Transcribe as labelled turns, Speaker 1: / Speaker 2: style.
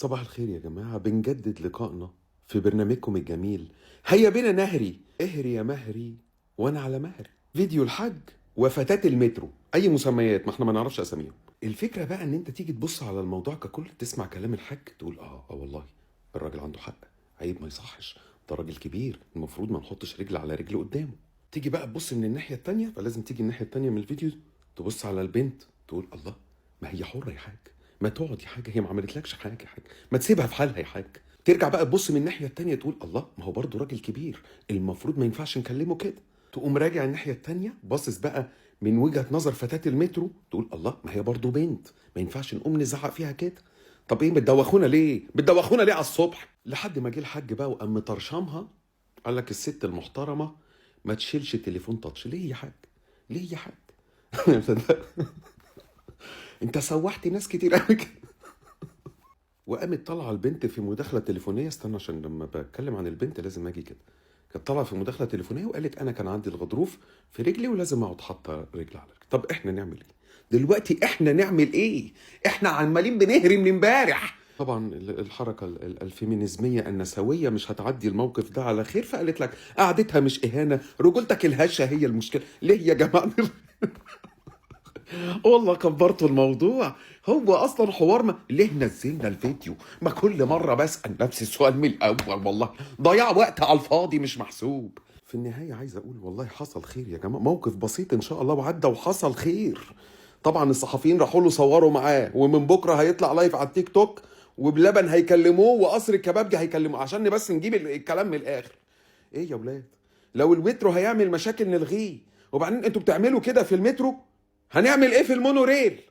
Speaker 1: صباح الخير يا جماعة، بنجدد لقائنا في برنامجكم الجميل هيا بنا نهري. اهري يا مهري وانا على مهري. فيديو الحج وفتاة المترو، اي مسميات ما احنا ما نعرفش اساميهم. الفكرة بقى ان انت تيجي تبص على الموضوع ككل، تسمع كلام الحج تقول اه والله الراجل عنده حق، عيب ما يصحش، ده راجل كبير المفروض ما نحطش رجل على رجل قدامه. تيجي بقى تبص من الناحية التانية، فلازم تيجي الناحية التانية من الفيديو تبص على البنت تقول الله، ما هي حرة يا حاج، ما تقعد يا حاج، هي ما عملتلكش حاجة يا حاج، ما تسيبها في حالها يا حاج. ترجع بقى تبص من الناحية التانية تقول الله، ما هو برضه راجل كبير المفروض ما ينفعش نكلمه كده. تقوم راجع الناحية التانية باصص بقى من وجهه نظر فتاة المترو تقول الله، ما هي برضه بنت، ما ينفعش نقوم نزعق فيها كده. طب ايه بتدوخونا ليه؟ بتدوخونا ليه على الصبح؟ لحد ما جه الحاج بقى وقام مطرشمها، قال لك الست المحترمة ما تشيلش تليفون تاتش. ليه يا حاج؟ ليه يا حاج؟ انت سوحت ناس كتير قوي كده. وقامت طالعه البنت في مداخله تليفونيه، استنى عشان لما بتكلم عن البنت لازم اجي كده. كانت طالعه في مداخله تليفونيه وقالت انا كان عندي الغضروف في رجلي ولازم اقعد حاطه رجل على رجل. طب احنا نعمل ايه دلوقتي؟ احنا نعمل ايه؟ احنا عمالين بنهري من امبارح. طبعا الحركة الفيمينيزميه النسوية مش هتعدي الموقف ده على خير، فقالت لك قعدتها مش اهانه، رجولتك الهشه هي المشكلة. ليه يا جماعة؟ والله كبرتوا الموضوع، هو اصلا حوار ما ليه نزلنا الفيديو؟ ما كل مرة بسال نفسي السؤال من الاول، والله ضياع وقت على الفاضي مش محسوب. في النهاية عايز اقول والله حصل خير يا جماعة، موقف بسيط ان شاء الله وعدى وحصل خير. طبعا الصحفيين راحوا له صوروا معاه، ومن بكره هيطلع live على التيك توك، وبلبن هيكلموه، وقصر الكبابجي هيكلموه، عشان بس نجيب الكلام من الاخر. ايه يا ولاد؟ لو المترو هيعمل مشاكل نلغيه، وبعدين انتوا بتعملوا كده في المترو، هنعمل ايه في المونوريل؟